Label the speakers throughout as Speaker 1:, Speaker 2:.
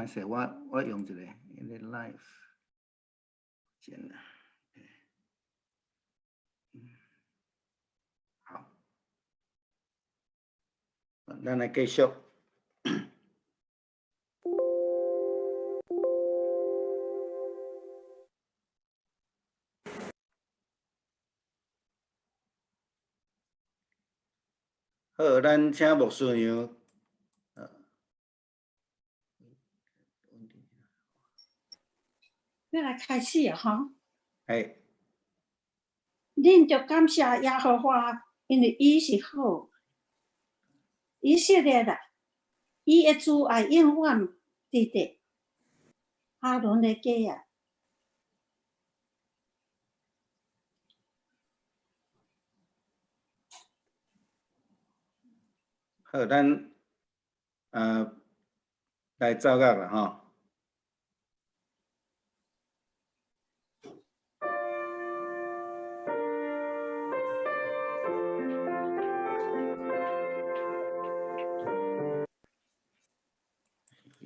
Speaker 1: 歹勢，我用一个，因為 live 剪啦。好，咱來繼續。好，咱請牧師娘。
Speaker 2: 欲來開始啊！吼，
Speaker 1: 嘿。
Speaker 2: 恁著感謝耶和華，因為伊是好。以色列啊，伊的慈愛永遠佇地。亞倫的家啊。
Speaker 1: 好，咱來奏樂啦，吼。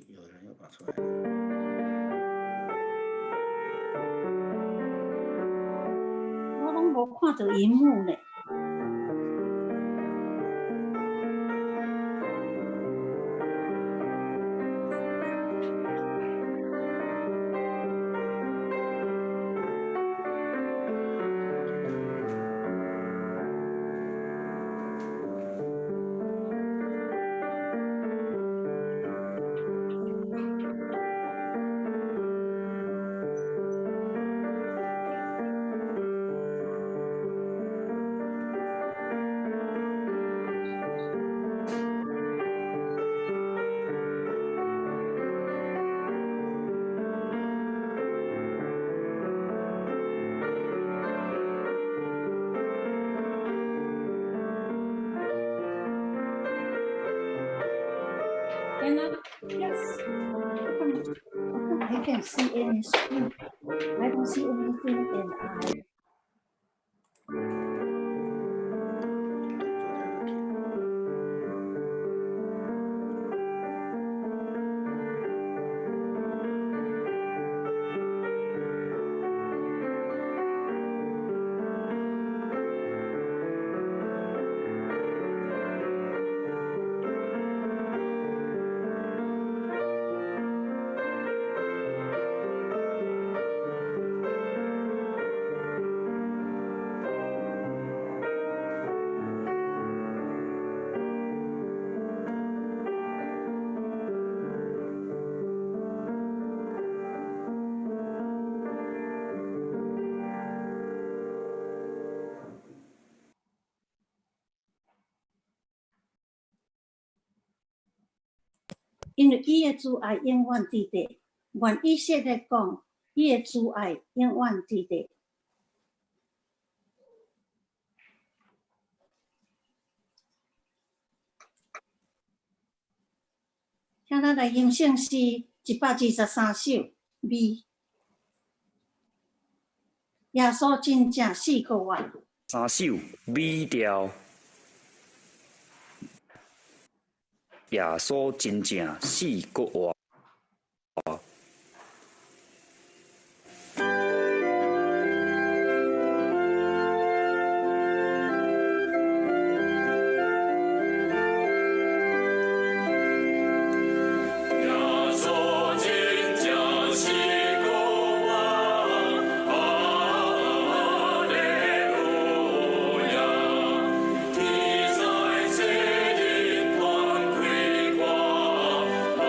Speaker 1: 有人又跑出來了。
Speaker 2: 我攏無看著螢幕呢。Yes. I can see any screen. I don't see anything and I 因為伊的慈愛永遠佇地，願以色列講，伊的慈愛永遠佇地。請咱來吟聖詩123首，B。耶穌真正死閣活。
Speaker 3: 三首美調。耶穌真正死閣活。
Speaker 4: 耶穌真正死閣活，哈利路亞！天使聖人傳開歌，哈。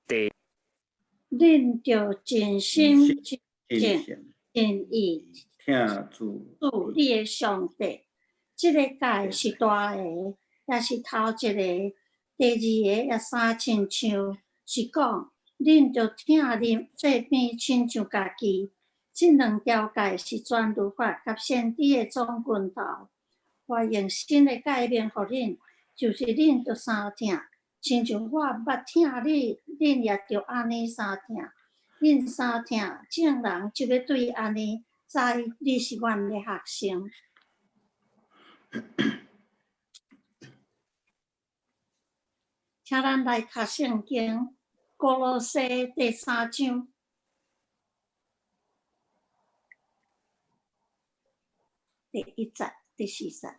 Speaker 3: 第
Speaker 2: 恁著盡心、盡
Speaker 1: 盡性
Speaker 2: 盡意
Speaker 1: 疼主
Speaker 2: 主你的上帝。這个誡是大个，也是頭一个。第二个也相親像，是講恁著疼鄰這邊親像家己。這兩條誡是全律法佮先知的總拳頭。我用新的誡命予恁，就是恁著相疼，親像我捌疼你，恁也著按呢相疼。恁相疼，眾人就欲對按呢知你是阮的學生。請咱來讀聖經，歌羅西第三章第一節、第四節。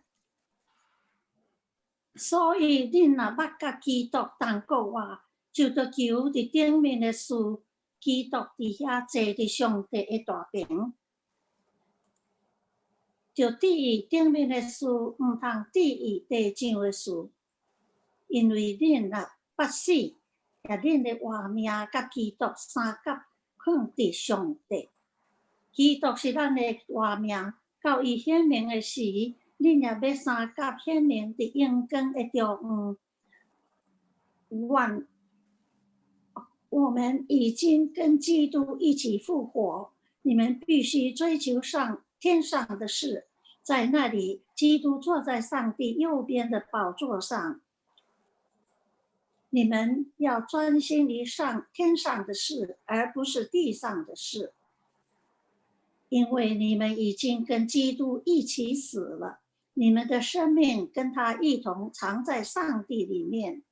Speaker 2: 所以恁若捌佮基督同復活，就著求佇頂面的事，基督佇遐坐佇上帝的大爿。著注意頂面的事，毋通注意地上的事，因為恁若捌死，也恁的活命佮基督相佮囥佇上帝。基督是咱的活命，到伊顯明的時，恁也欲相佮顯明佇榮光的中央。我們已經跟基督一起復活，你們必須追求上天上的事，在那裡，基督坐在上帝右邊的寶座上。你們要專心於上天上的事，而不是地上的事，因為你們已經跟基督一起死了，你們的生命跟他一同藏在上帝裡面。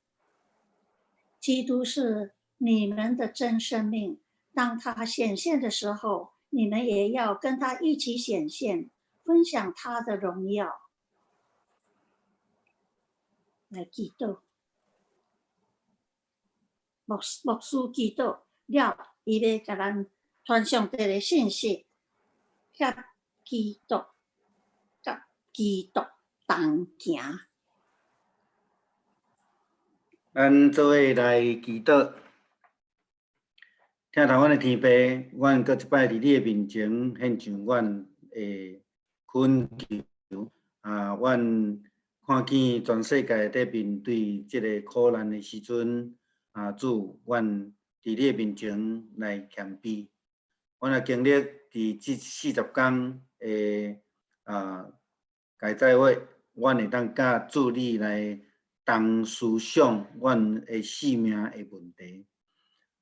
Speaker 2: 基督是你們的真生命，當他顯現的時候，你們也要跟他一起顯現，分享他的榮耀。來祈禱，牧牧師祈禱了，伊欲共咱傳上帝的信息，佮基督，佮基督同行。
Speaker 1: 咱做伙來祈禱，疼痛阮的天父，阮閣一擺佇你的面前獻上阮的懇求。啊，阮看見全世界佇面對這个苦難的時陣，啊，主，阮佇你的面前來謙卑。阮也經歷佇這40工的啊齋戒月，阮會當佮主你來同思想阮的性命的問題。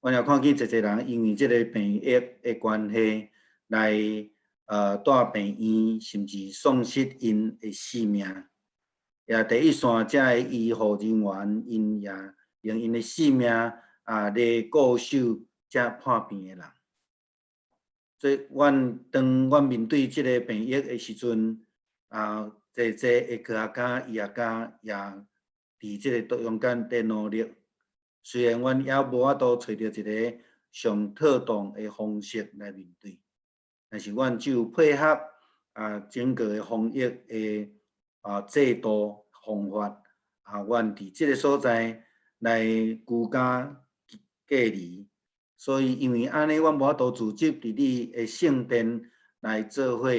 Speaker 1: 阮也看見濟濟人因為這个病疫的關係，來蹛病院，甚至喪失𪜶的性命。也第一線遮的醫護人員，𪜶也用𪜶的性命啊來固守遮破病的人。所以，阮當阮面對這个病疫的時陣，啊，濟濟的科學家、醫學家也佇這个中間佇努力。雖然阮猶無法度揣著一个上妥當的方式來面對，但是阮只有配合啊整個的防疫的啊制度方法啊，阮佇這个所在來居家隔離。所以，因為按呢，阮無法度組織佇你的聖殿來做伙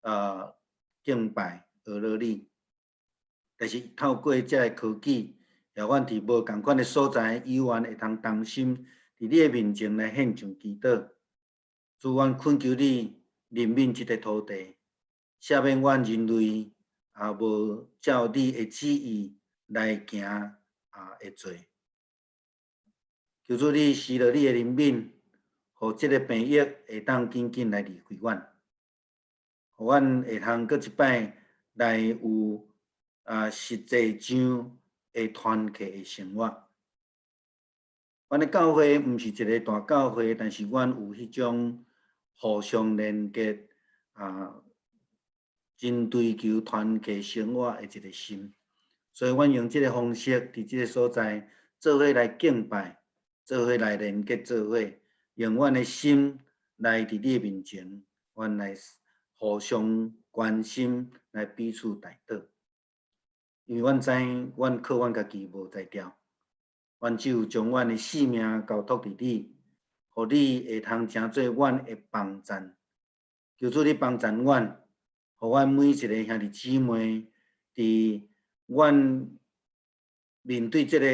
Speaker 1: 啊敬拜學樂你。但是透過這个科技，予阮佇無仝款的所在，依原會通同心佇你的面前來獻上祈禱。主，阮懇求你憐憫這塊土地，赦免阮人類也無照你的旨意來行啊的罪。求主你施落你的憐憫，予這个病疫會當緊緊來離開阮，予阮會通閣一擺來有啊實際上的團契的生活。阮的教會毋是一个大教會，但是阮有彼種互相連結啊，真追求團契生活的一个心。所以，阮用這个方式，佇這个所在做伙來敬拜，做伙來連結，做伙用阮的心來佇你的面前，阮來互相關心，來彼此代禱。因為阮知影，阮靠阮家己無才調，阮只有將阮的性命交託佇你，予你會通成做阮的幫贊。求主你幫贊阮，予阮每一个兄弟姊妹，佇阮面對這個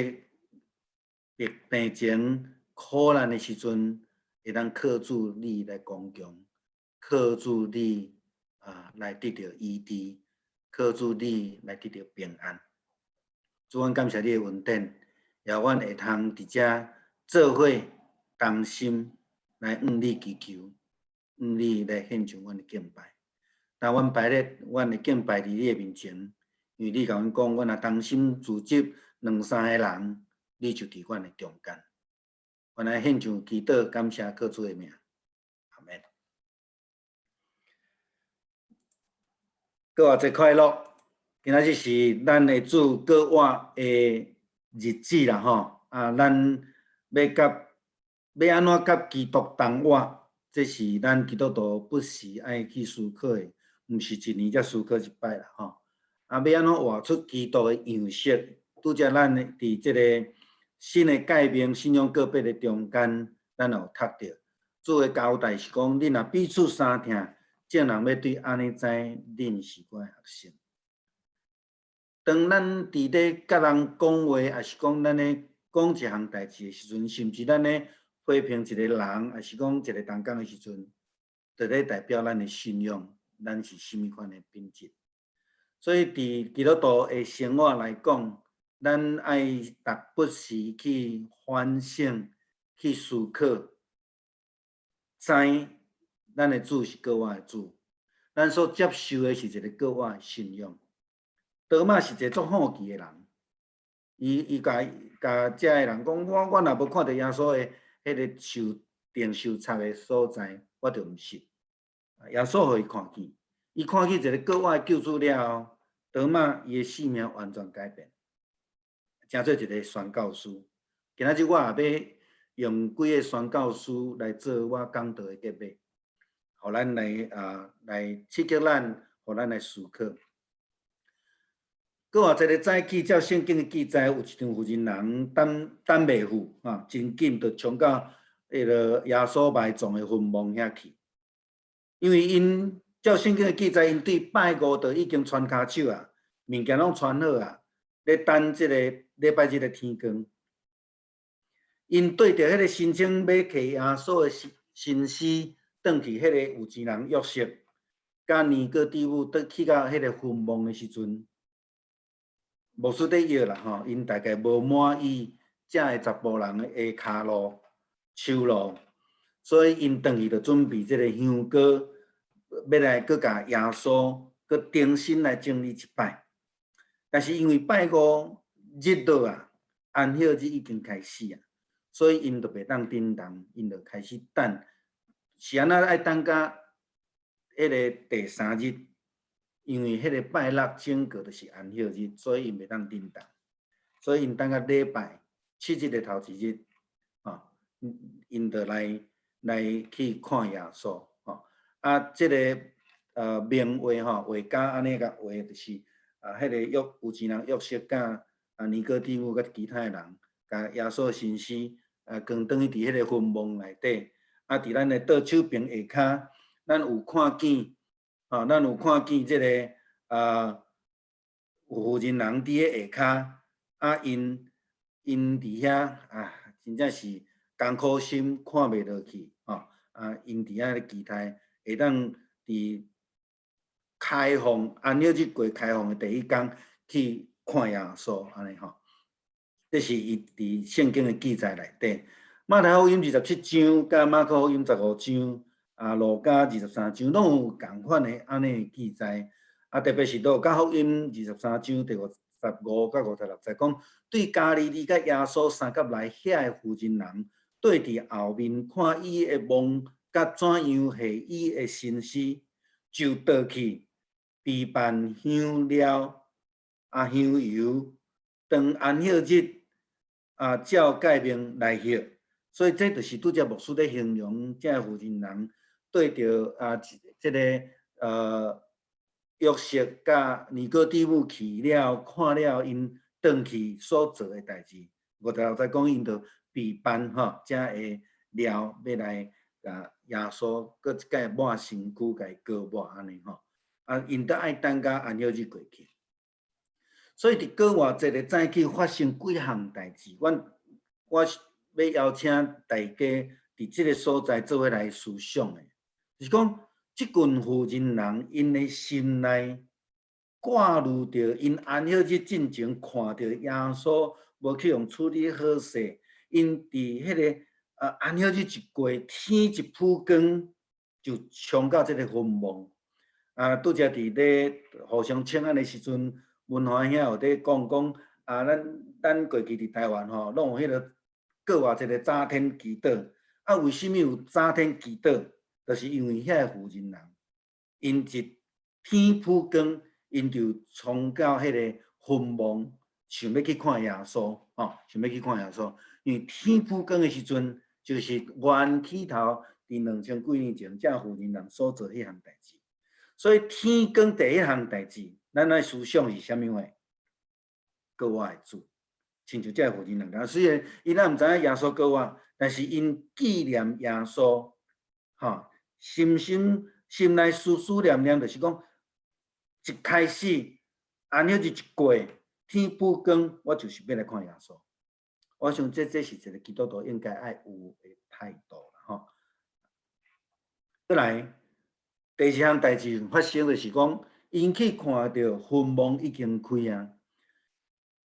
Speaker 1: 病情苦難的時陣，會當靠主你來剛強，靠主你來得著醫治，靠主你來得著平安。主，阮感謝你的恩典，予阮會通佇遮做伙同心來向你祈求，向你來獻上阮的敬拜。當阮擺咧阮的敬拜佇你的面前，因為你共阮講，阮若同心聚集兩三个人，你就佇阮的中間。阮來獻上祈禱，感謝靠主的名，阿們。復活節快樂！今仔日是咱的主過活的日子啦，吼！啊，咱欲佮欲按怎佮基督同活？這是咱基督徒不時愛去思考的，毋是一年才思考一擺啦，吼！啊，欲按怎活出基督的樣式？拄才咱佇這个新的誡命、信仰告白的中間，咱有讀著主的交代是講，恁若彼此相疼，眾人欲對按呢知恁是我的學生。當咱佇咧佮人講話，抑是講咱咧講一項代誌的時陣，甚至咱咧批評一个人，抑是講一个同工的時陣，就咧代表咱的信仰，咱是啥物款的品質。所以佇基督徒的生活來講，咱愛逐不時去反省、去思考，知咱的主是過活的主，咱所接受的是一个過活的信仰。多馬是一个足好奇的人，伊共共遮的人講，我若無看著耶穌的彼个受釘受插的所在，我就毋信。耶穌予伊看見，伊看見一个過活的救主了後，多馬伊的性命完全改變，成做一个宣教師。今仔日我也欲用幾个宣教師來做我講道的結尾，予咱來來刺激咱，予咱來思考。閣有一个早起，照聖經的記載，有一場婦人人等等袂赴，真緊就衝到彼个耶穌埋葬的墳墓遐去。因為𪜶照聖經的記載，𪜶對拜五就已經牽跤手啊，物件攏牽好啊，咧等這个禮拜日的天光。𪜶對著彼个申請欲提耶穌的身屍，轉去彼个有錢人約瑟，佮尼哥底母，倒去到彼个墳墓的時陣，牧師佇約啦吼，𪜶大概無滿意遮个查埔人的跤路、手路，所以𪜶轉去就準備這个香膏，欲來閣共耶穌閣重新來整理一擺。但是因為拜五日落啊，安息日已經開始啊，所以𪜶就袂當振動，𪜶就開始等，是按怎愛等到彼个第三日，因為彼个拜六整個就是安息日，所以𪜶袂當振動，所以𪜶等到禮拜七日的頭一日，吼，𪜶就來來去看耶穌，吼，啊，這个名畫吼，畫家按呢共畫，就是彼个約有錢人約瑟佮尼哥底母佮其他的人，共耶穌身屍扛轉去佇彼个墳墓內底，啊，佇咱的倒手爿下跤，咱有看見，吼，咱有看見這个有婦人人佇咧下跤，啊，𪜶𪜶佇遐啊，真正是艱苦心看袂落去，吼，啊，𪜶佇遐咧期待會當佇開放安息日過開放的第一工去看耶穌，按呢吼。這是伊佇聖經的記載內底。馬太福音27章，佮馬可福音15章，啊，路加23章，攏有仝款的按呢記載。啊，特別是路加福音23章第55到56節，講對加利利佮耶穌相佮來遐的婦人人，對佇後面看伊的夢，佮怎樣下伊的身屍，就倒去備辦香料啊香油，當安息日啊照誡命來獻。所以這就是拄才牧師咧形容這婦人人對著這个。約瑟佮尼哥底母去了，看了𪜶轉去所做的代誌，56節講𪜶就備辦吼，遮的料欲來共耶穌閣一擺抹身軀，共伊膏抹按呢吼。啊，𪜶都愛等到安息日過去。所以佇復活節的早起發生幾項代誌，我欲邀請大家佇這个所在做伙來思想的，就是講這群婦人人𪜶的心內掛慮著，𪜶安息日進前看著耶穌無去予處理好勢，𪜶佇彼个安息日一過，天一曝光，就衝到這个墳墓。啊，拄才佇咧互相請安的時陣，文華兄有咧講講啊，咱過去佇台灣吼，攏有彼个復活節的早天祈禱。啊，為啥物有早天祈禱？就是因為遐個婦人人，𪜶一天曝光，𪜶就衝到彼个墳墓，想欲去看耶穌，吼，想欲去看耶穌。因為天曝光的時陣，就是原起頭佇2000幾年前，這婦人人所做彼項代誌。所以天光第一項代誌，咱愛思想是啥物話？復活的主，親像這个婦人人共，雖然𪜶也毋知影耶穌復活，但是𪜶紀念耶穌，吼，心心心內思思念念，就是講，一開始安息日一過，天曝光，我就是欲來看耶穌。我想這是一個基督徒應該愛有的態度啦，吼。過來，第二項代誌發生，就是講，𪜶去看著墳墓已經開啊。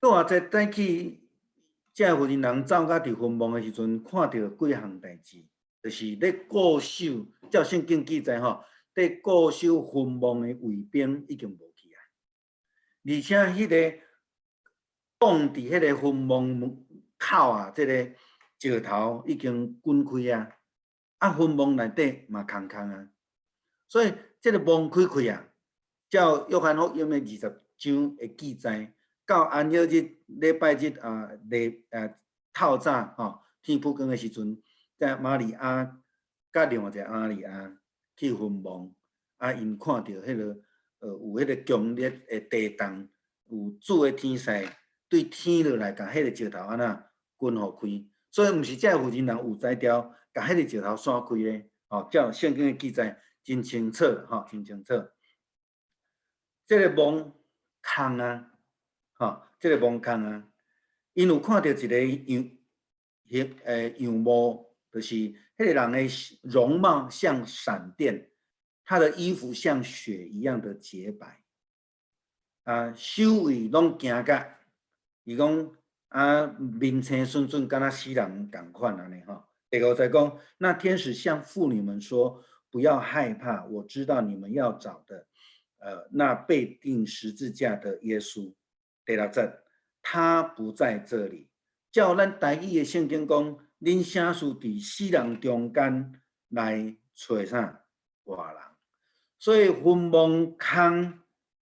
Speaker 1: 復活節早起，這婦人人走到佇墳墓的時陣，看著幾項代誌，就是咧固守，照聖經記載吼，咧固守墳墓的衛兵已經無去啊，而且彼个擋佇彼个墳墓門口啊，這个石頭已經滾開啊，啊墳墓內底嘛空空啊，所以這个墓開開啊，照約翰福音的20章的記載，到安息日禮拜日啊，禮透早吼，天曝光的時陣，這瑪利亞佮另外一个瑪利亞去墳墓，啊，𪜶看著彼个有彼个強烈的地動，有主的天使對天落來，共彼个石頭按怎滾予開，所以毋是這个婦人人有才調，共彼个石頭散開的，吼，照聖經的記載真清楚，吼，真清楚。這个墓空啊，吼，這个墓空啊，𪜶有看著一个樣形樣貌，就是彼个人的容貌像閃電，他的衣服像雪一樣的潔白，啊，守衛攏驚甲，伊講啊，面青恂恂，敢若死人仝款按呢吼。第五節講，那天使向婦女們說：不要害怕，我知道你們要找的，那被釘十字架的耶穌。第六節，他不在這裡。照咱台語的聖經講，恁啥事佇死人中間來揣啥活人？所以墳墓空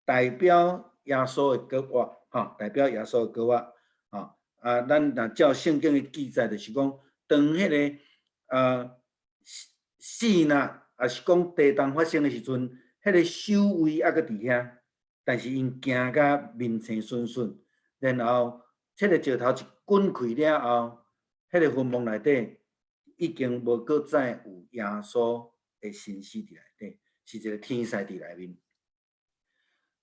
Speaker 1: 代表耶穌的復活，吼，代表耶穌的復活，吼啊，咱若照聖經的記載，就是講，當彼个死若，抑是講地動發生的時陣，彼个守衛猶閣佇遐，但是𪜶驚甲面青恂恂，然後這个石頭一滾開了後，彼个墳墓內底已經無閣再有耶穌的身屍佇內底，是一個天使佇內面。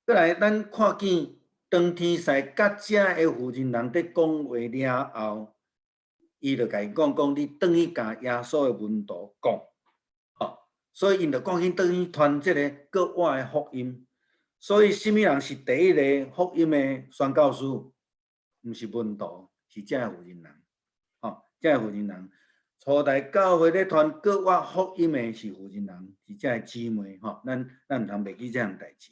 Speaker 1: 過來，咱看見當天使佮遮个婦人人佇講話了後，伊就共伊講講，你轉去共耶穌的門徒講，吼，所以𪜶就趕緊轉去傳這个復活的福音。所以，啥物人是第一个福音的宣教師？毋是門徒，是遮个婦人人，吼，遮个婦人人。初代教會咧傳復活福音的是婦人人，是遮个姊妹，吼，咱毋通袂記這項代誌。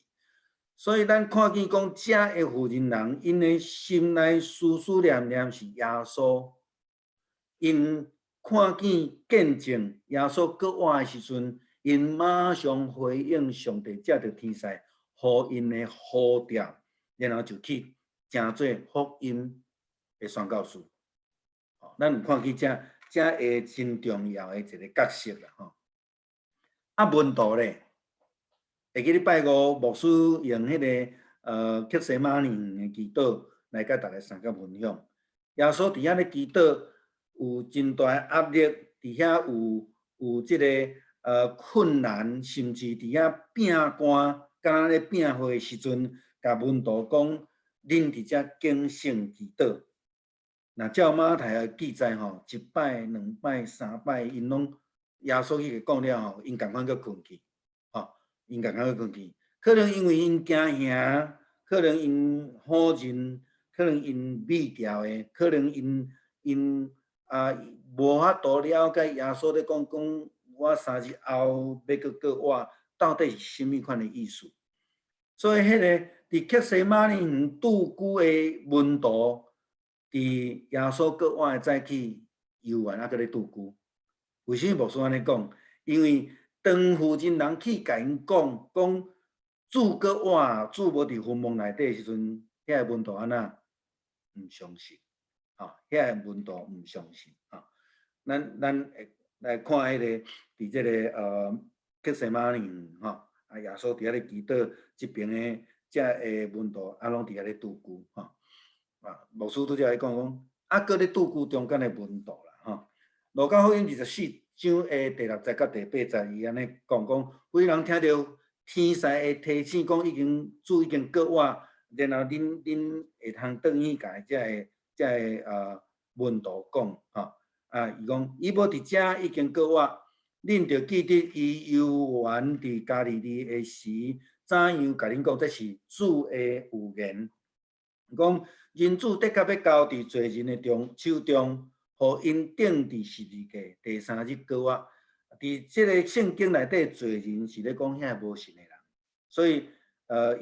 Speaker 1: 所以咱看見講，遮个婦人人，𪜶的心內思思念念是耶穌，𪜶看見見證耶穌復活的時陣，𪜶馬上回應上帝藉著天使予𪜶的呼召，然後就去成做福音的宣教士。咱有看見這個真重要的一個角色啦，吼。啊，門徒咧，會記得拜五牧師用彼个客西馬尼園的祈禱來佮大家相佮分享。耶穌佇遐咧祈禱，有真大的壓力，佇遐有這个困難，甚至佇遐拚寒，敢若咧拚火的時陣，共門徒講：恁佇遮警醒祈禱。若照馬太的記載吼，一擺、兩擺、三擺，𪜶攏耶穌去講了後，𪜶仝款閣睏去，吼，𪜶仝款閣睏去。可能因為𪜶驚嚇，可能𪜶否認，可能𪜶避掉的，可能𪜶啊無法度了解耶穌咧講講，我3日後欲閣過活，到底是啥物款的意思？所以彼个佇客西馬尼園獨居的門徒，佇耶穌過活的早起，猶原猶閣咧獨居。為啥物牧師按呢講？因為當婦人人去共𪜶講，講主過活，主無佇墳墓內底的時陣，遐个門徒按怎？毋相信，吼，遐个門徒毋相信，吼。咱會來看彼个佇這个客西馬尼園，吼，啊耶穌佇遐咧祈禱，這爿的遮个門徒啊攏佇遐咧獨居，吼。啊，牧師拄才咧講講，啊，閣咧獨居中間的門徒啦，吼。路加福音24章的第6節佮第8節，伊按呢講講，有人聽著天使的提醒，講已經主已經過活，然後恁會通轉去共遮个門徒講，吼。啊，伊講伊無佇遮已經過活，恁著記得伊猶原佇加利利的時，怎樣共恁講，這是主的預言。講人子的確欲交佇罪人的中手中，予𪜶釘佇十字架，第三日過活。佇這個聖經內底，罪人是咧講遐無信的人，所以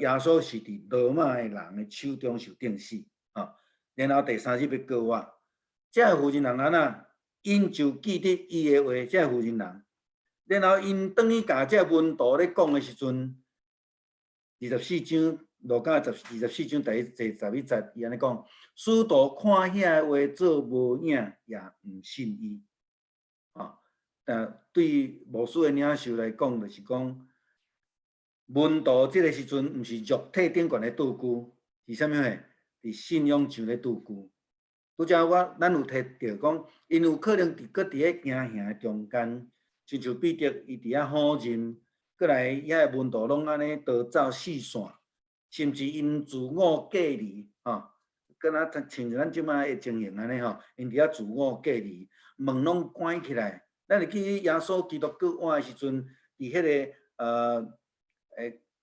Speaker 1: 耶穌是佇羅馬的人的手中受釘死，吼，然後第三日欲過活。這个婦人人按怎？𪜶就記得伊的話，這个婦人人，然後𪜶轉去共這個門徒咧講的時陣，二十四章路加十二十四章第11節，伊按呢講：使徒看遐個話做無影，也毋信伊。啊，但對牧師的領受來講，就是講門徒這个時陣毋是肉體頂懸的獨居，是啥物貨？佇信仰上咧獨居。拄才咱有提著講，𪜶有可能佇閣佇咧驚嚇的中間，親像彼得伊佇遐否認，閣來遐個門徒攏按呢逃走四散，甚至𪜶自我隔離，吼，敢若親像咱這擺的情形按呢吼，𪜶佇遐自我隔離，門攏關起來。咱會記耶穌基督復活的時陣，佇彼个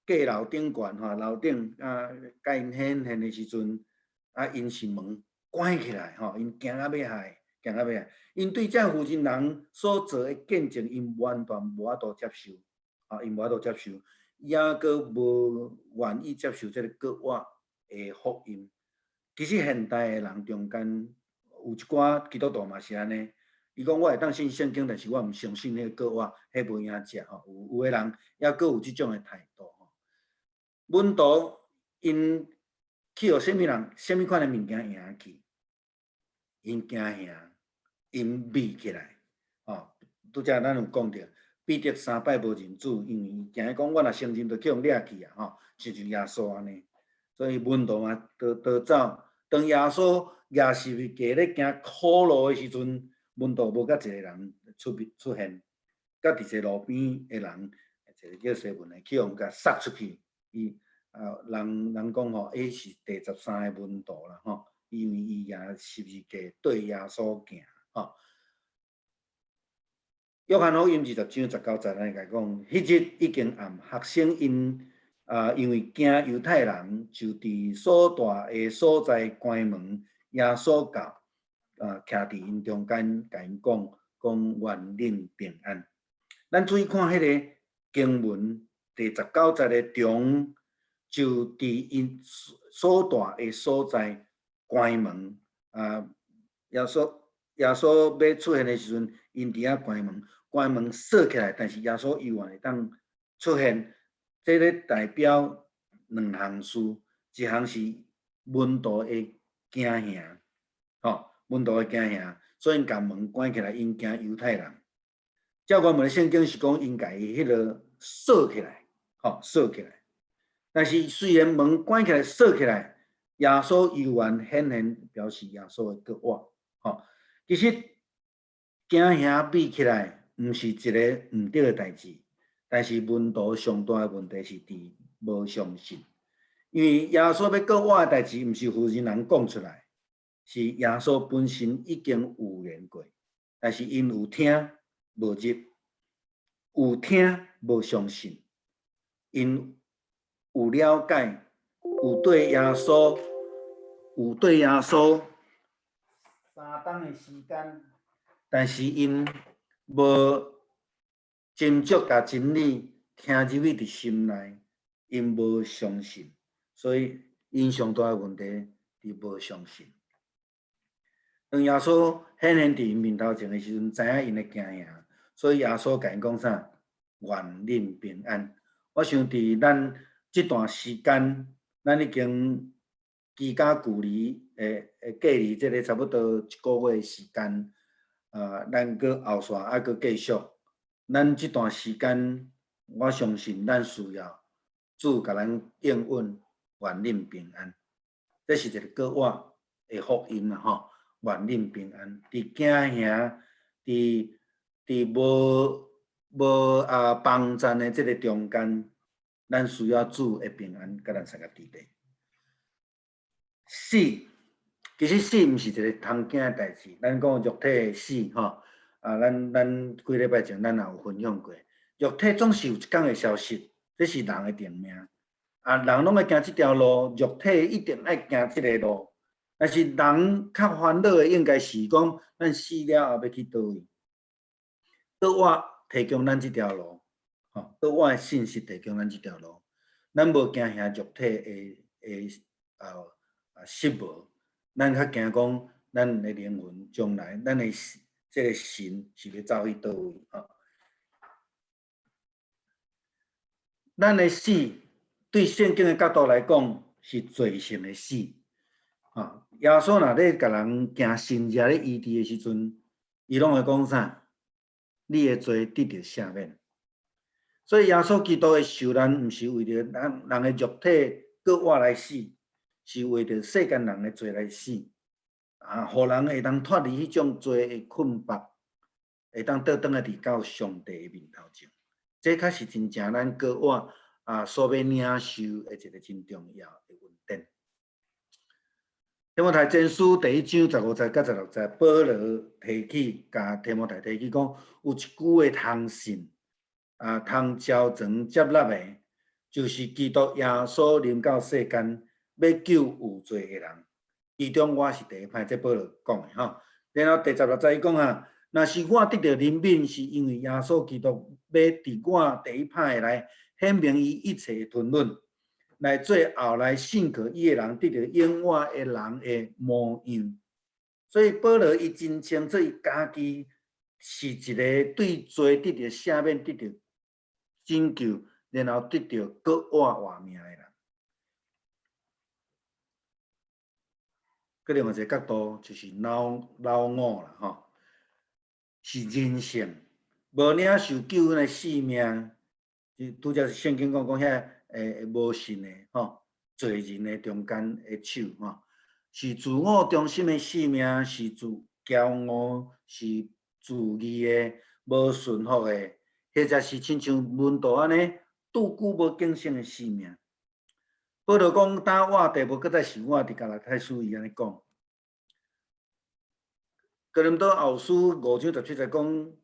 Speaker 1: 閣樓頂懸吼，樓頂啊，共𪜶顯現的時陣，啊，𪜶是門關起來吼，𪜶驚甲欲死，驚甲欲死。𪜶對這婦人人所做的見證，𪜶完全無法度接受，啊，𪜶無法度接受，抑閣無願意接受這個復活的福音。其實現代的人中間有一寡基督徒嘛是按呢，伊講我會當信聖經，但是我毋相信彼個復活，彼無影食吼。有的人抑閣有這種的態度吼。門徒𪜶去予啥物人、啥物款的物件贏去？𪜶驚嚇，𪜶避起來，吼。拄才咱有講著，彼得三擺無認主，因為伊驚講我若承認，就去予掠去啊，吼，親像耶穌按呢。所以門徒嘛，逃逃走。當耶穌舉十字架咧行苦路的時陣，門徒無佮一个人出面出現，佮佇一個路邊的人，一個叫西門的，去予共殺出去。伊啊，人人講吼，伊是第13個門徒啦，吼，因為伊舉十字架綴耶穌行，吼。約翰福音20章19節來講，彼日已經暗，學生𪜶啊，因為驚猶太人，就佇所住的所在關門。耶穌到啊，徛佇𪜶中間，共𪜶講講願恁平安。咱注意看彼个經文第19節的中，就佇𪜶所住的所在關門啊。耶穌欲出現的時陣，𪜶佇遐關門，關門鎖起來，但是耶穌猶原會當出現。這个代表兩項事，一項是門徒的驚嚇，吼，門徒的驚嚇，所以𪜶共門關起來，𪜶驚猶太人。照原文的聖經是講，𪜶共伊彼个鎖起來，吼，吼，鎖起來。但是雖然門關起來鎖起來，耶穌猶原顯現，表示耶穌會閣活，吼。其實驚嚇比起來，毋是一个毋對的代誌，但是門徒上大的問題是佇無相信，因為耶穌欲閣活的代誌，毋是婦人人講出來，是耶穌本身已經預言過，但是𪜶有聽無入，有聽無相信，𪜶有了解，有對耶穌3冬的時間，但是𪜶無斟酌共真理聽入去佇心內，𪜶無相信，所以𪜶上大的問題佇無相信。當耶穌顯現佇𪜶面頭前的時陣，知影𪜶的驚嚇，所以耶穌共𪜶講啥？願恁平安。我想佇咱這段時間，咱已經居家距離的的隔離，這个差不多一個月的時間，啊，咱閣後續愛閣繼續。咱這段時間，我相信咱需要主共咱應允，願恁平安。這是一个閣活的福音啦，吼！願恁平安。佇驚嚇，佇無無幫贊的這个中間，咱需要主的平安，共咱相佮佇咧。死，其實死毋是一个通驚的代誌。咱講肉體的死，吼，啊，咱幾禮拜前咱也有分享過，肉體總是有一工會消失，這是人的定命。啊，人攏愛行這條路，肉體一定愛行這个路。但是人較煩惱的應該是講，咱死了後欲去佗位？閣活提供咱這條路，吼，閣活的信息提供咱這條路。咱無驚嚇肉體的失無，咱較驚講咱的靈魂將來，咱的這个神是欲走去佗位？吼。咱的死對聖經的角度來講是罪性的死。啊，耶穌若咧共人行神跡咧醫治的時陣，伊攏會講啥？你的罪得著赦免。所以耶穌基督的受難，毋是為著人人的肉體閣活來死，是為著世間人的罪來死。啊，予人會當脫離彼種罪的捆縛，會當倒轉來佇到上帝的面頭前。這確實真正咱閣活所欲領受的一个真重要的恩典。提摩太前書第一章15節佮16節，保羅提起，共提摩太提起講，有一句話通信，啊，通招傳接納的，就是基督耶穌臨到世間，欲救有罪的人。其中我是第一歹，這保羅講的吼。然後第16節伊講啊，若是我得著憐憫，是因為耶穌基督欲佇我第一歹來顯明伊一切的吞忍。來做後來信靠伊的人得著永活的人的模樣。所以保羅伊真清楚，伊家己是一个對罪得著赦免、得著拯救，然後得著閣活活命的人。閣另外一个角度就是老老我啦，吼，是人性，無領受救恩的性命，就拄才聖經講講遐。無信的吼，罪人的中間的手吼，是自我中心的性命，是自驕傲，是自義的，無順服的，或者是親像門徒按呢，拄久無警醒的性命。保羅講，當活的無閣再是我，佇加拉太書伊按呢講。哥林多後書5章17節講，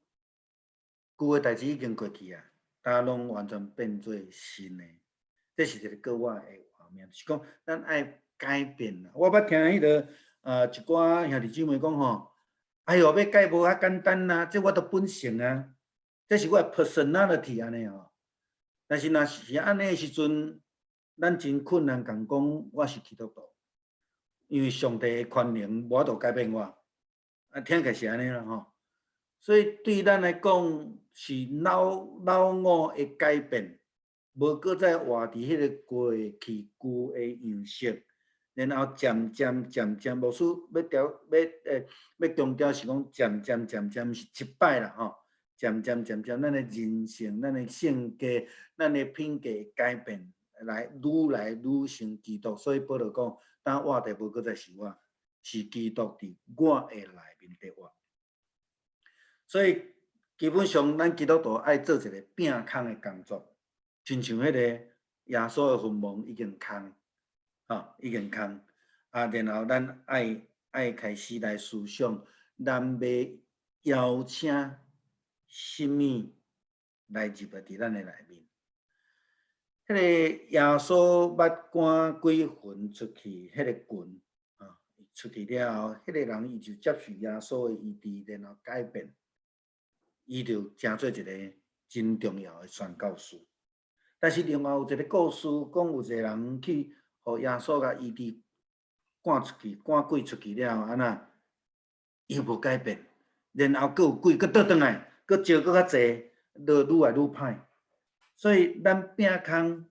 Speaker 1: 舊的代誌已經過去啊，今攏完全變做新的。這是一个閣活的畫面，就是講咱愛改變啦。我捌聽彼个一寡兄弟姊妹講吼，哎喲，欲改無遐簡單啦，這我的本性啊，這是我的 personality 按呢吼。但是若是按呢的時陣，咱真困難共講我是基督徒，因為上帝的權能無法度改變我。啊，聽起來是按呢啦吼。所以對咱來講，是老老我的改變。無閣再活佇彼个過去舊的樣式，然後漸漸漸漸，牧師欲調欲欲強調是講漸漸漸漸，毋是一擺啦吼，漸漸漸漸，咱的人性、咱的性格、咱的品格改變，來愈來愈像基督。所以保羅講，當活的無閣再是我，是基督佇我的內面佇活。所以基本上，咱基督徒愛做一個摒空的工作，親像彼個耶穌的墳墓已經空，吼，已經空。啊，然後咱愛開始來思想，咱欲邀請啥物來入來佇咱的內面。彼個耶穌捌趕鬼魂出去，彼個群啊，出去了後，彼個人伊就接受耶穌的醫治，然後改變，伊就成做一個真重要的宣教士。但是另外有一個故事，講有一個人去予耶穌共醫治，趕出去，趕鬼出去了後，按怎？伊無改變，然後閣有鬼閣倒轉來，閣招閣較濟，就愈來愈歹。所以咱摒空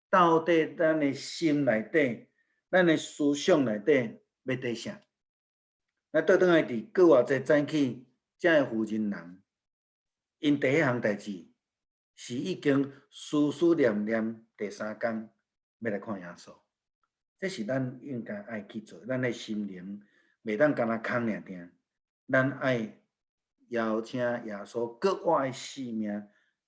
Speaker 1: 到底咱的心內底，咱的思想內底欲綴啥？咱倒轉來佇閣偌濟早起，遮个婦人人，𪜶第一項代誌是已經思思念念第三工欲來看耶穌。這是咱應該愛去做，咱的心靈袂當干焦空爾定，咱愛邀請耶穌閣活的生命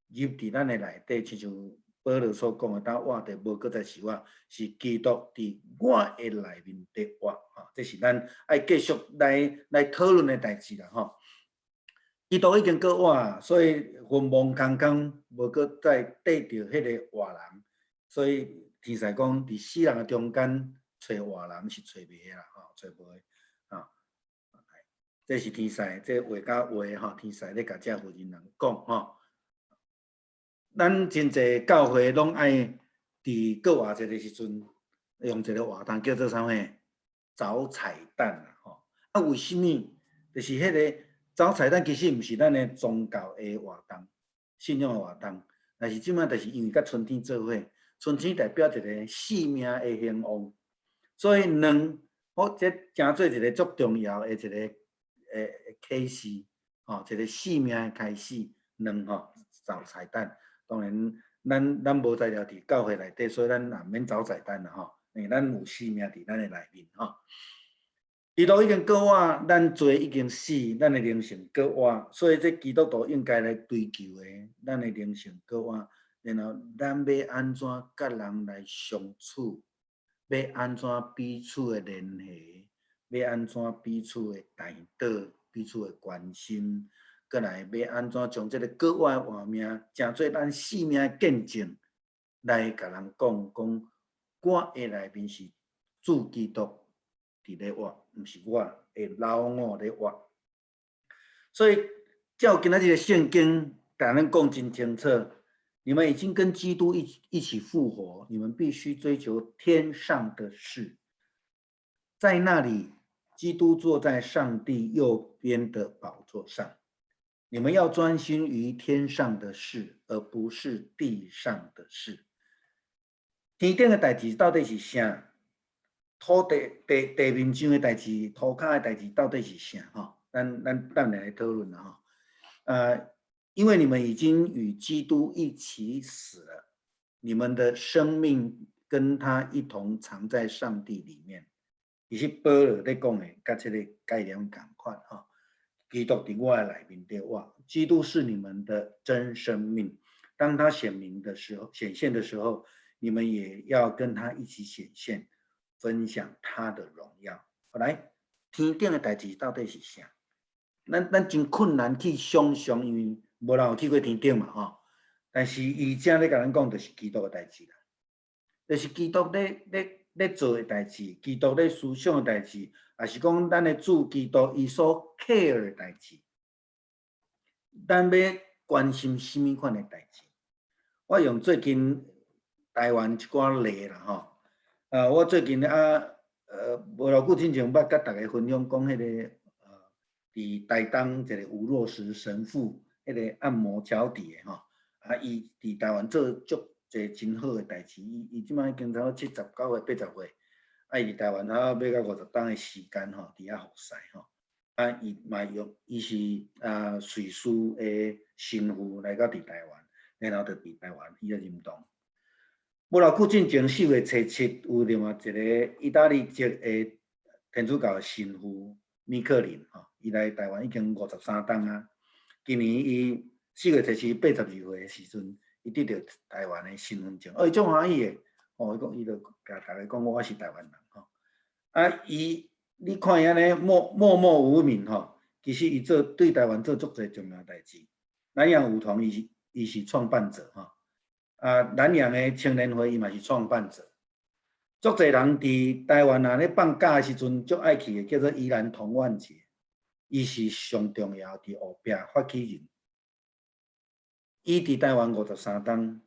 Speaker 1: 入佇咱的內底，親像保羅所講的，當活的無閣再是我，是基督佇我的內面佇活。吼，這是咱愛繼續來討論的代誌啦，吼。基督已經閣活，所以墳墓空空，無閣再綴著彼个活人，所以天使講，佇死人的中間揣活人是揣袂的啦，吼，揣無的，吼。這是天使，這話佮話吼，天使咧共這婦人人講吼。咱真濟教會攏愛佇過活節的時陣，用一個活動叫做啥物？找彩蛋啦，吼。啊，為啥物？就是彼個找彩蛋，其實毋是咱的宗教的活動、信仰的活動，但是這擺就是因為佮春天做伙，春天代表一個生命的興旺，所以卵，好，這成做一個足重要的一個啟示，吼，一個生命的開始，卵吼，找彩蛋。當然，咱無材料佇教會內底，所以咱也毋免找彩蛋啦吼，因為咱有生命佇咱的內面吼。基督已經復活，咱罪已經死，咱的靈性復活，所以這基督徒應該來追求的，咱的靈性復活，然後咱欲按怎佮人來相處，欲按怎彼此的聯繫，欲按怎彼此的代禱，彼此的關心，閣來欲按怎將這個復活的活命，成做咱生命的見證，來共人講講，我的內面是主基督佇咧活，毋是我的老我咧活。所以照今仔日的聖經，共咱講真清楚，你們已經跟基督一起復活，你們必須追求天上的事，在那裡，基督坐在上帝右邊的寶座上。你們要專心於天上的事，而不是地上的事。天頂的代誌到底是啥？土地地地面上的代誌，塗跤的代誌到底是啥？吼，咱等下來討論啦，吼。因為你們已經與基督一起死了，你們的生命跟他一同藏在上帝裡面。其實保羅咧講的，佮這个概念仝款吼。基督佇我的內面佇活，基督是你們的真生命。當他顯明的時候，顯現的時候，你們也要跟他一起顯現，分享他的榮耀。來，天頂的代誌到底是啥？咱真困難去想象，因為無人有去過天頂嘛，吼。但是伊遮咧共咱講，就是基督的代誌啦，就是基督咧做的代誌，基督咧思想的代誌，也是講咱的主基督伊所 care 的代誌。咱欲關心啥物款的代誌？我用最近台灣一寡例啦，吼。我最近啊，無偌久之前捌佮大家分享講彼个，佇台東一個吳若石神父，彼個按摩腳底的吼，啊，伊佇台灣做足濟真好的代誌，伊這擺已經差不多79歲、80歲，啊，伊佇台灣啊，欲到50冬的時間吼，佇遐服侍吼。啊，伊嘛用，伊是瑞士的神父來到佇台灣，然後就佇台灣伊個認同。無偌久進前4月初7，有另外一个意大利籍的天主教的神父米克林吼，伊來台灣已經53冬啊。今年伊4月初782歲的時陣，伊得著台灣的身份證，哦，伊足歡喜的，哦，伊講伊就共大家講我是台灣人吼。啊，伊你看伊按呢默默默無名吼，其實伊做對台灣做足濟重要代誌。南洋舞團伊是創辦者吼，啊，南洋的青年會伊嘛是創辦者。足濟人佇台灣啊咧放假的時陣，足愛去的叫做宜蘭童玩節，伊是上重要佇後壁發起人。伊佇台灣53冬，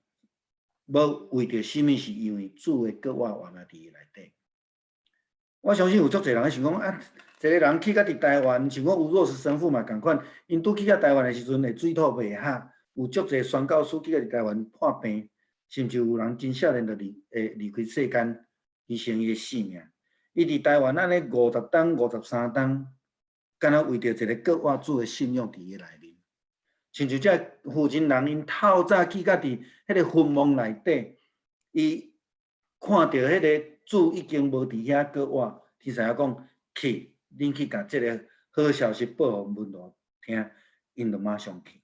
Speaker 1: 無為著啥物，是因為主的國話活命佇伊內底。我相信有足濟人想講啊，一个人去到佇台灣，像講吳若慈神父嘛仝款，𪜶拄去到台灣的時陣會水土袂合，有足濟宣教師去到佇台灣破病，甚至有人真少年就離開世間，犧牲伊的性命。伊佇台灣按呢50冬、53冬，敢若為著一个國話主的信仰佇伊內面。親像這負責人，𪜶透早去到佇彼个墳墓內底，伊看著彼个主已經無佇遐閣活，天使講去，恁去共這个好消息報予門徒聽，𪜶就馬上去。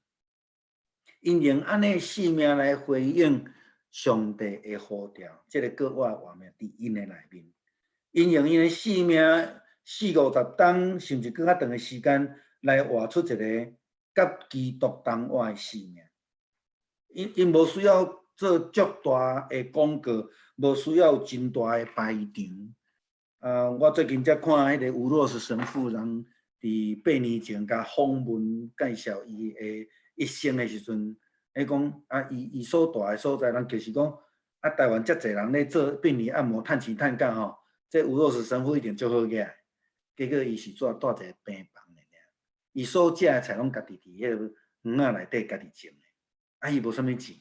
Speaker 1: 𪜶用按呢性命來回應上帝的呼召，這个閣活活命佇𪜶的內面。𪜶用𪜶的性命四五十冬，甚至閣較長的時間來活出一个佮基督同活的生命。𪜶無需要做足大的廣告，無需要真大的排場。啊，我最近才看彼个吳若慈神父人佇8年前共訪問介紹伊的一生的時陣，伊講啊，伊所蹛的所在，人就是講啊，台灣遮濟人咧做殯儀按摩，趁錢趁甲吼，這吳若慈神父一定足好額。結果伊是蹛蹛一个病房的爾，伊所食的菜攏家己佇彼个園仔內底家己種的，啊，伊無啥物錢，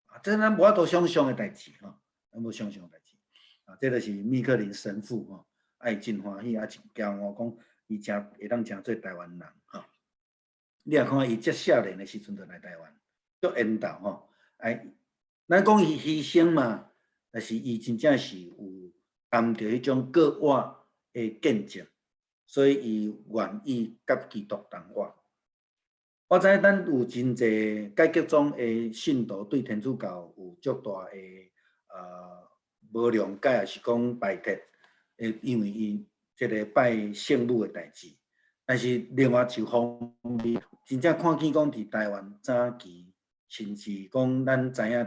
Speaker 1: 啊，這咱無法度想像的代誌吼，咱無想像的代誌。啊，這就是米克林神父吼，啊，伊真歡喜，啊，真驕傲，講伊誠會當成做台灣人吼。你若看伊遮少年的時陣就來台灣，足緣投吼。哎，咱講伊犧牲嘛，但是伊真正是有擔著彼種閣活的見證，所以伊願意佮基督同活。我知影咱有真濟改革宗的信徒對天主教有足大的無諒解，抑是講排斥，因為伊這个拜聖母的代誌。但是另外一方面，真正看見講佇台灣早期，甚至講咱知影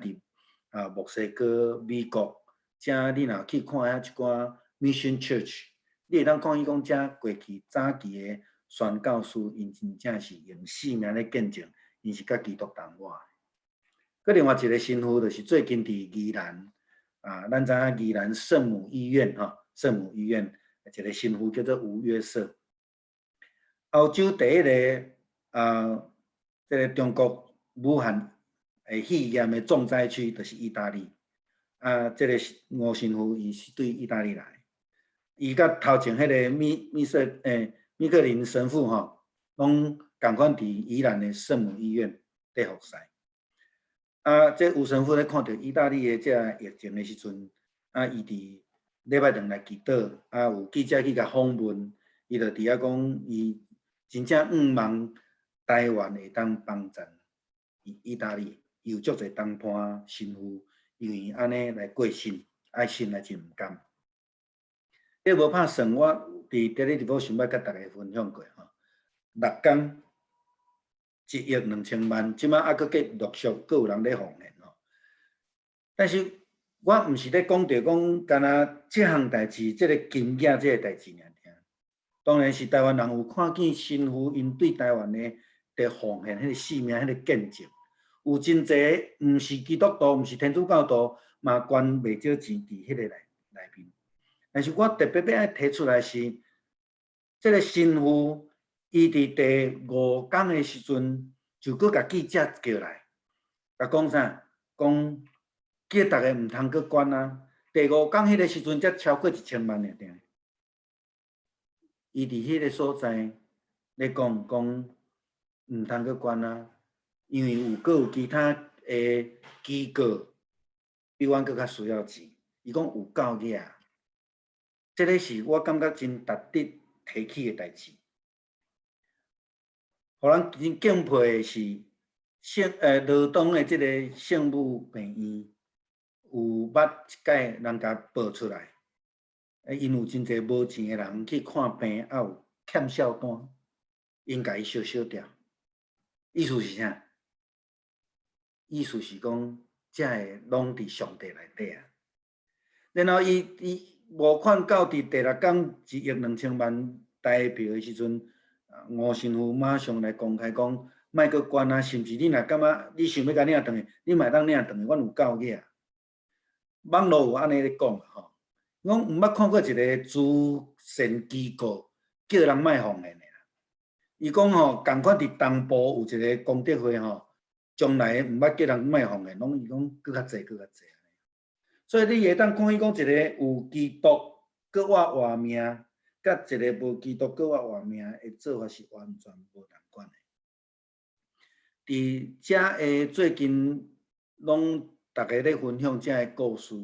Speaker 1: 佇墨西哥、美國，遮你若去看遐一寡 Mission Church，你會當看見講遮過去早期的宣教師，𪜶真正是用性命咧見證，𪜶是佮基督同活。閣另外一个神父，就是最近佇宜蘭啊，咱知影宜蘭聖母醫院吼，聖母醫院一个神父叫做吳約瑟。歐洲第一个啊，這个中國武漢的肺炎的重災區就是意大利。啊，這个吳神父伊是對意大利來，伊佮頭前彼个米米瑟米克林神父吼，攏仝款佇宜蘭的聖母醫院佇服侍。啊，這吳神父咧看著意大利的這疫情的時陣，啊，伊佇禮拜堂來祈禱，啊，有記者去共訪問，伊就佇遐講，伊真正向望台灣會當幫贊意大利，伊有足濟同伴神父，因為按呢來過身，愛信來真毋甘。這無拍算，我佇 Daily Devotion 捌佮大家分享過吼。6工1億2千萬，這馬猶閣繼陸續閣有人咧奉獻吼。但是我毋是咧講著講，干焦這項代誌，這个金額這个代誌爾爾。當然是台灣人有看見神父𪜶對台灣的佇奉獻彼个性命、彼个見證，有真濟毋是基督徒、毋是天主教徒，嘛捐袂少錢佇彼个內面。但是我特別欲愛提出來是，這个神父伊佇第五工的時陣，就閣共記者叫來，共講啥？講叫逐家毋通閣捐啊！第五工彼个時陣才超過1000萬爾爾。伊佇彼个所在，咧講講毋通閣捐啊，因為有閣有其他的機構比阮閣較需要錢。伊講有夠額，這个是我感覺真值得提起的代誌。予人真敬佩的是羅東的這个聖母病院，有捌一擺人共報出來，𪜶有真濟無錢的人去看病，猶有欠數單，𪜶共伊燒燒掉。意思是啥？意思是講，這个攏佇上帝內底啊。然後伊募款到佇第六工1億2千萬台幣的時陣，吳神父馬上來公開講，莫閣捐啊！甚至你若感覺你想欲共領轉去，你嘛會當領轉去，阮有夠額。網路有按呢咧講吼，講毋捌看過一个慈善機構叫人莫奉獻的啦。伊講吼，仝款佇東部有一个功德會吼，將來毋捌叫人莫奉獻，攏伊講閣較濟，閣較濟。所以你會當看見講一个有基督閣我活命，佮一个無基督閣我活命的做法是完全無仝款的。佇遮个最近攏逐家咧分享遮个故事，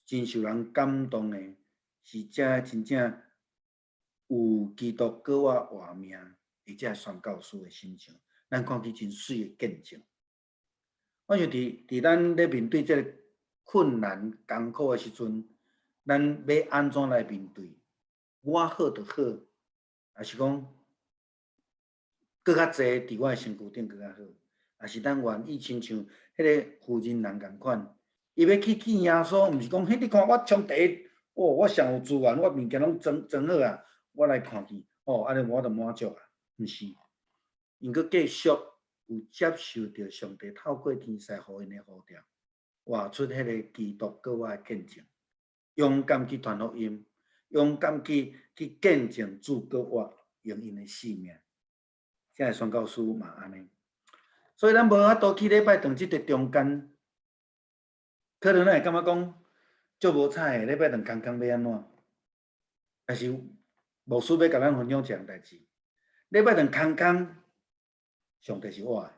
Speaker 1: 真受人感動的，是遮真正有基督閣我活命的遮宣教師的身上，咱看見真媠的見證。我想佇咱咧面對這个困難艱苦的時陣，咱欲按怎來面對？我好就好，抑是講閣較濟佇我的身軀頂閣較好，抑是咱願意親像彼个婦人人仝款，伊欲去見耶穌，毋是講彼你看我衝第一，哦，我上有資源，我物件攏裝裝好啊，我來看見，哦，按呢我就滿足啊，毋是，𪜶閣繼續有接受著上帝透過天使予𪜶的呼召，活出彼个基督閣我的見證，勇敢去傳福音，勇敢去見證主閣活，用𪜶的性命。遮个宣教師嘛按呢，所以咱無法度去禮拜堂這个中間，可能咱會感覺講足無彩的，禮拜堂空空欲按怎？但是牧師欲共咱分享一項代誌，禮拜堂空空，上帝是活的。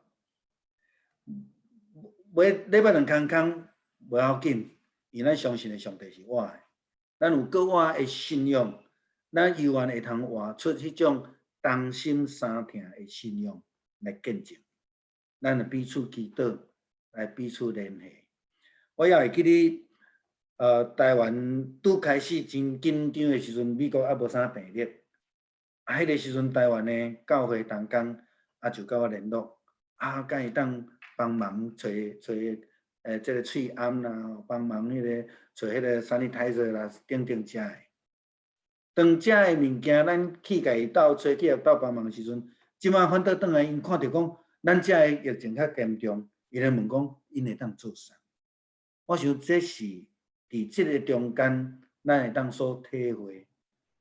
Speaker 1: 欲禮拜堂空空無要緊，因為咱相信的上帝是活的，咱有閣活的信仰，咱猶原會通活出彼種同心相疼的信仰來見證，咱會彼此祈禱，來彼此聯繫。我也會記得，台灣拄開始真緊張的時陣，美國猶無啥病例，啊，彼个時陣台灣的教會同工啊就佮我聯絡，啊，敢會當幫忙揣揣這个喙罨啦，幫忙彼个揣彼个 sanitizer 啦，等等遮的。當遮的物件，咱去共伊鬥揣，去共鬥幫忙的時陣，這擺反倒轉來，𪜶看著講，咱遮的疫情較嚴重，伊咧問講，𪜶會當做啥？我想這是佇這个中間，咱會當所體會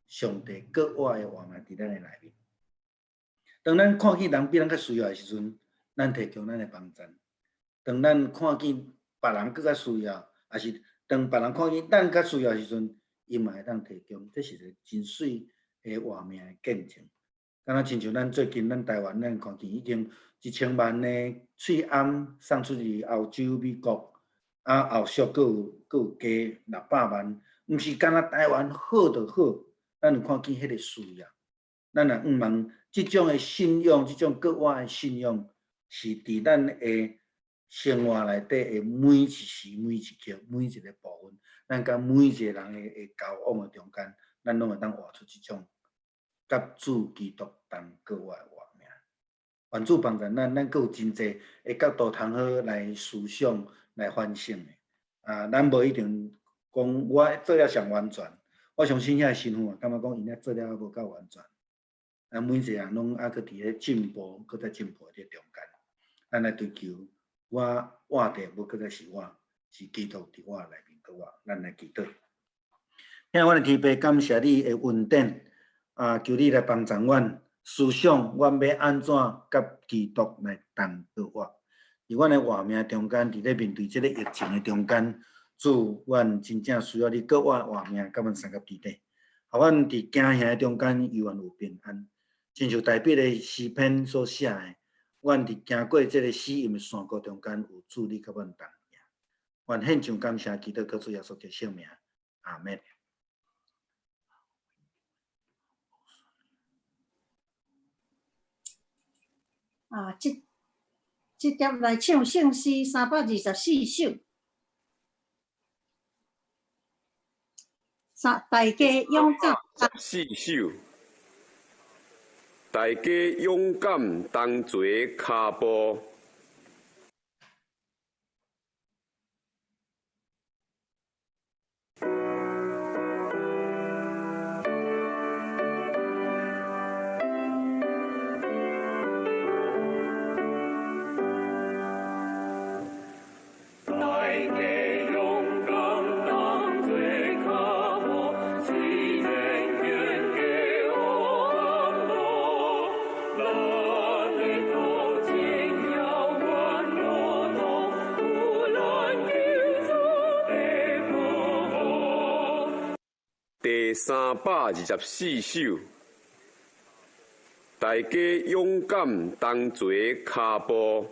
Speaker 1: 上帝閣活的活命佇咱的內面。當咱看見人比咱較需要的時陣，咱提供咱的幫贊；當咱看見別人閣較需要，抑是當別人看見咱較需要的時陣，伊嘛會當提供，這是一个真媠的活命的見證。敢若親像咱最近咱台灣，咱看見已經1000萬的喙罨送出去歐洲、美國，啊後續閣有加600萬，毋是干焦台灣好就好，咱有看見彼个需要。咱若向望這種的信仰，這種閣活的信仰，是佇咱的生活內底的每一時、每一刻、每一个部分，咱佮每一个人的交往的中間，咱攏會當活出這種佮主基督同閣活的活命。願主幫助咱，咱閣有真濟的角度通好來思想、來反省的。啊，咱無一定講我做了上完全，我相信遐神父嘛，感覺講𪜶遐做了猶無夠完全。啊，每一個人攏猶閣佇咧進步，閣在進步的中間。咱來追求，我活著無閣再是我，是基督佇我內面閣活。咱來祈禱。聽阮的天父，感謝你的恩典，啊，求你來幫助阮思想，阮欲按怎佮基督來同閣活。佇阮的活命中間，佇咧面對這个疫情的中間，主，阮真正需要你閣活活命，佮阮相佮佇底，予阮佇驚嚇的中間猶原有平安。親像大衛的詩篇所寫的，阮佇行過這个死蔭的山谷中間，有主你佮阮同行。阮獻上感謝，祈禱靠主耶穌的聖名，阿門。
Speaker 2: 啊，這這碟來唱聖詩324首，三大家勇敢。
Speaker 4: 四首，大家勇敢同齊跤步。第324首，大家勇敢同齊跤步。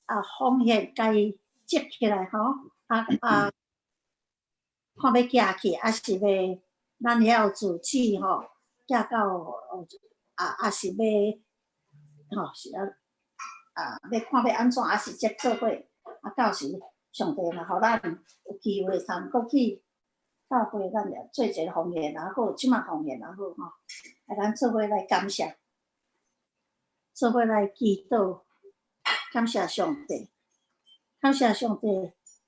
Speaker 2: 啊，風險共伊積起來吼，啊啊，看欲寄去，抑是欲咱遐有住址吼，寄到啊，抑是欲吼是啊，啊，欲看欲按怎，抑是接做伙。啊，到時上帝若予咱有機會通閣去教會，咱就做一个奉獻也好，這馬奉獻也好吼。啊，咱做伙來感謝，做伙來祈禱，感謝上帝，感謝上帝，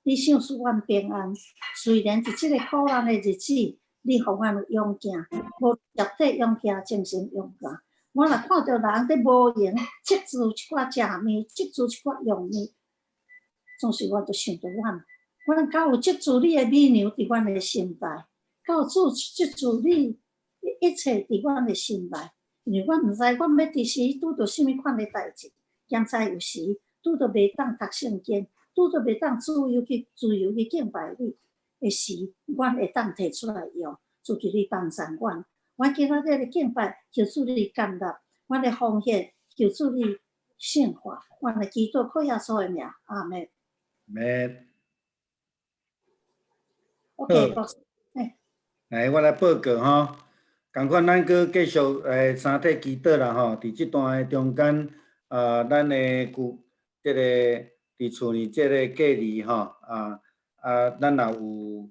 Speaker 2: 你賞賜阮平安。雖然佇這个苦難的日子，你予阮有勇健，無肉體勇健，精神勇敢。我若看著人佇無閒積聚一寡食物，積聚一寡用物，總是我就想著阮，阮敢有積聚你的美糧佇阮的心內，敢有積聚你一切佇阮的心內，因為阮毋知阮欲佇時拄著啥物款的代誌，兼知有時拄著袂當讀聖經，拄著袂當自由去敬拜你的時，阮會當提出來用，主求你幫助阮。阮今仔日的敬拜，求主你接納；阮的奉獻，求主你聖化。阮的祈禱靠耶穌的名，阿們。
Speaker 1: 們。
Speaker 2: OK，
Speaker 1: 好。來，我來報告吼。仝款，咱閣繼續來三體祈禱啦吼。佇這段的中間，啊，咱的舊這个佇厝裡這个隔離吼，啊啊，咱若有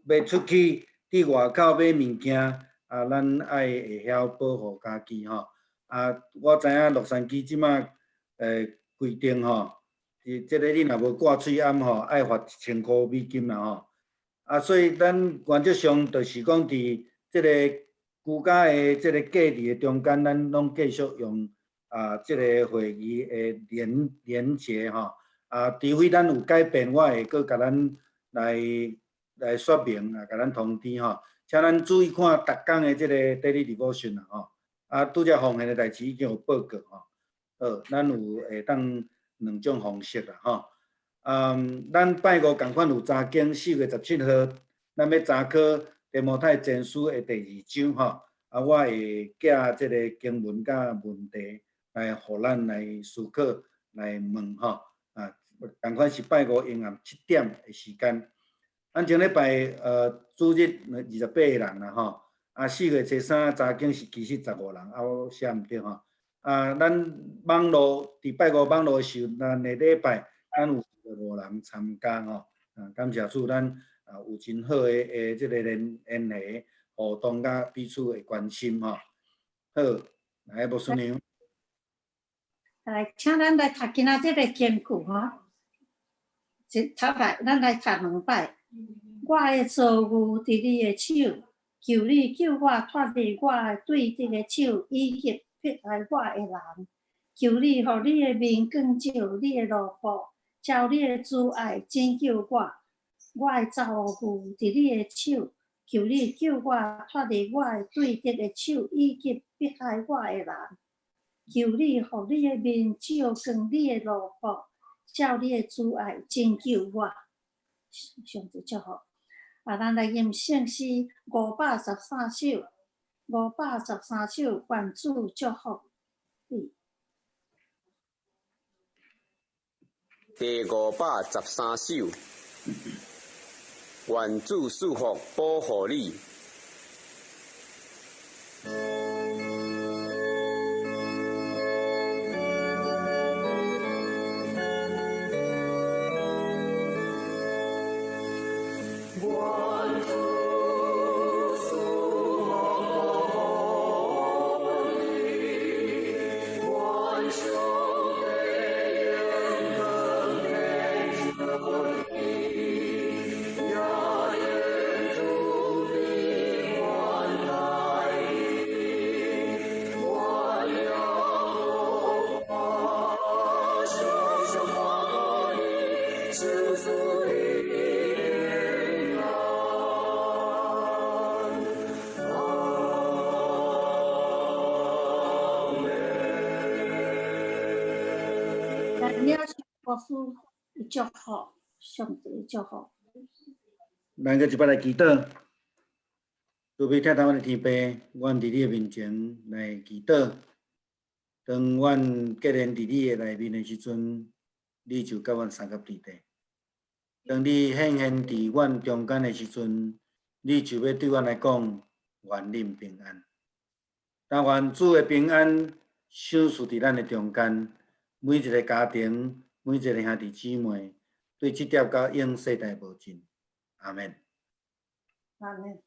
Speaker 1: 欲出去佇外口買物件，啊，咱愛會曉保護家己吼。啊，我知影洛杉磯這馬規定吼，是這个你若無掛喙罨吼，愛罰1000箍美金啦吼。啊，所以咱原則上就是講佇這個居家的這个隔離的中間，咱攏繼續用啊這个會議的連結吼。啊，除非咱有改變，我會閣共咱來說明啊，共咱通知吼。請咱注意看逐工的這个 daily devotion 啦吼。啊，拄才奉獻的代誌已經有報告吼。好，咱有會當兩種方式啦吼。嗯，咱拜五仝款有查經，4月17號，咱欲查考提摩太前書的第二章吼。啊，我會寄這个經文佮問題來予咱來思考、來問吼。啊，仝款是拜五下暗7點的時間。咱前禮拜主日28個人啦吼。啊，4月初3查經是其實15人，啊，我寫毋著吼。啊，咱網路佇拜五網路的時候，咱的禮拜咱有五人參加吼。啊，感謝主，咱啊有真好的這个聯繫互動佮彼此的關心吼。好，來牧師娘。
Speaker 2: 來，請咱來讀今仔這个經句吼。一讀來，咱來讀兩擺。我的遭遇佇你的手，求你救我脫離我的對敵的手，以及迫害我的人。求你予你的面光照你的奴僕，照你的慈愛拯救我。我的遭遇佇你的手，求你救我脫離我的對敵的手，以及迫害我的人。求你予你的面照光你的奴僕，照你的慈愛拯救我。上帝祝福。啊，咱來吟聖詩513首，513首，願主祝福你。
Speaker 4: 第513首，願主賜福保護你。
Speaker 2: 牧師祝福，上帝祝福。
Speaker 1: 咱閣一擺來祈禱，慈悲疼阮的天父，阮佇你的面前來祈禱。當阮結連佇你的內面的時陣，你就佮阮相佮佇咧。當你顯現佇阮中間的時陣，你就欲對阮來講，願恁平安。但願主的平安賞賜佇咱的中間。每一个家庭，每一个兄弟姊妹，對這粒到永世代無盡。阿門。
Speaker 2: 阿門。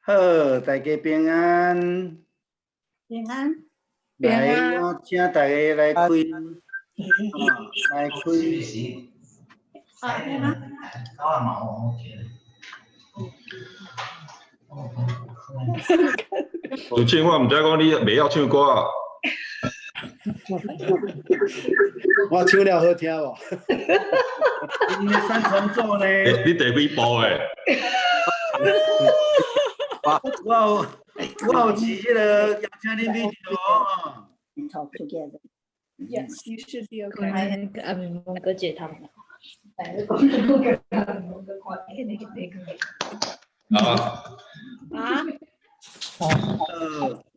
Speaker 1: 好，大家平安。
Speaker 2: 平安。
Speaker 1: 來，我請大家來開，來開。
Speaker 5: 主持我毋知講你袂曉唱歌啊。
Speaker 6: 我唱了好聽無？
Speaker 1: 你三重奏呢？
Speaker 5: 你第幾步的？
Speaker 1: 我有飼彼个邀請你去哦。
Speaker 2: Talk together.
Speaker 7: Yes, you should be okay.
Speaker 8: 阿明蒙哥姐他們。
Speaker 5: 啊。
Speaker 2: 啊？
Speaker 1: 好。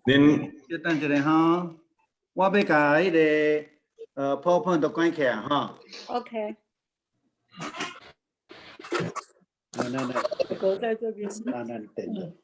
Speaker 5: 恁
Speaker 1: 小等一下吼，我欲共彼个PowerPoint 都關起來吼。
Speaker 7: OK。
Speaker 6: 來來來，
Speaker 7: 狗在這邊。
Speaker 6: 來來等。